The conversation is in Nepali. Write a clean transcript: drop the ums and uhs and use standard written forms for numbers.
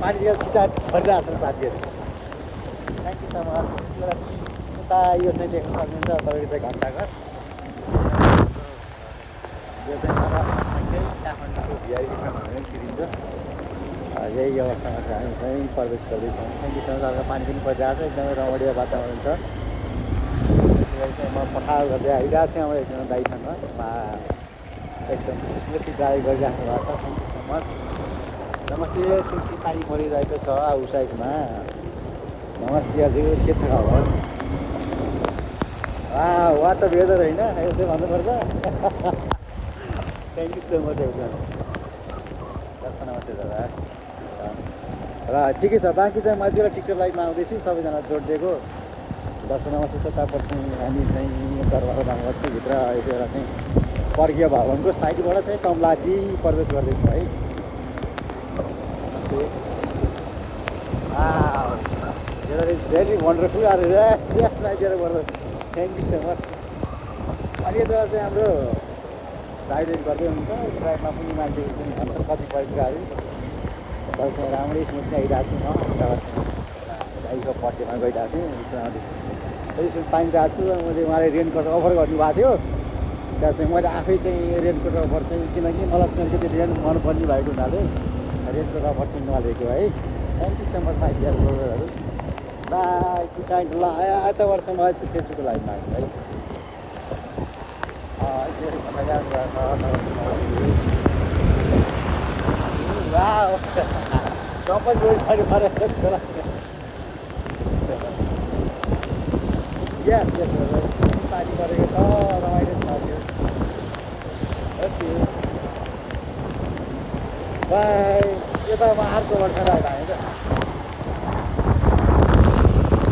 पानीको छिटा परिरहेको छ साथीहरू। Thank you so much. उता यो चाहिँ देख्न सक्नुहुन्छ तपाईँको चाहिँ घन्टाघर। यो चाहिँ काठमाडौँको भिआइपीमा भनेर चिनिन्छ। यही अवस्थामा चाहिँ हामी चाहिँ प्रवेश गर्दैछौँ। Thank you so much. अब पानी पनि परिरहेको छ, एकदमै रमणीय वातावरण छ। त्यसै गरी चाहिँ म पठार गर्दै आइरहेको छु अब एकजना दाइसँग। एकदम स्मृति ड्राइभ गरिराख्नु भएको छ। Thank you so much. नमस्ते। सिमसी पानी परिरहेको छ आउ साइडमा। नमस्ते हजुर, के छ खबर? वाट वेदर होइन, यस्तै भन्नुपर्छ। थ्याङ्क यू सो मच एकदम। नमस्ते दादा। र ठिकै छ, बाँकी चाहिँ म त्यो टिकटक लाइभमा आउँदैछु, सबैजना जोडिदिएको। दर्शन नमस्ते छ। तापछि हामी चाहिँ दरबार धाम गर्छौँ भित्र। यति बेला चाहिँ वर्गीय भवनको साइडबाट चाहिँ कमलाजी प्रवेश गर्दैछु है। नमस्ते। It is very wonderful. Yes, my dear brother. Thank you so much. अनि यता चाहिँ हाम्रो ड्राइभ गर्दै हुन्छ। ड्राइभमा पनि मान्छेहरू चाहिँ भन्छ कतिपय कुराहरू तर चाहिँ राम्रै स्मुथली आइरहेको छु म। गाईको पट्टीमा गइरहेको थिएँ, भित्र आउँदैछु। त्यसपछि पाइरहेको छु। मैले उहाँले रेनकोट अफर गर्नुभएको थियो। त्यहाँ चाहिँ मैले आफै चाहिँ रेनकोट अफर चाहिँ, किनकि मलाई चाहिँ अलिकति रेन मनपर्ने भएको हुनाले रेनकोट अफर चाहिँ नलिएको है। Thank you so much my dear ब्रदरहरू। बाई टु टाइम ल यता वर्षमा अहिले चाहिँ फेसबुक लाइभमा आएको है। यसरी भनिरहेको सबै गइसक्यो मलाई छोरा। यस यस पानी परेको छ, रमाइलो छ त्यो। Okay by. यता म अर्को वर्ष आएको हामी त।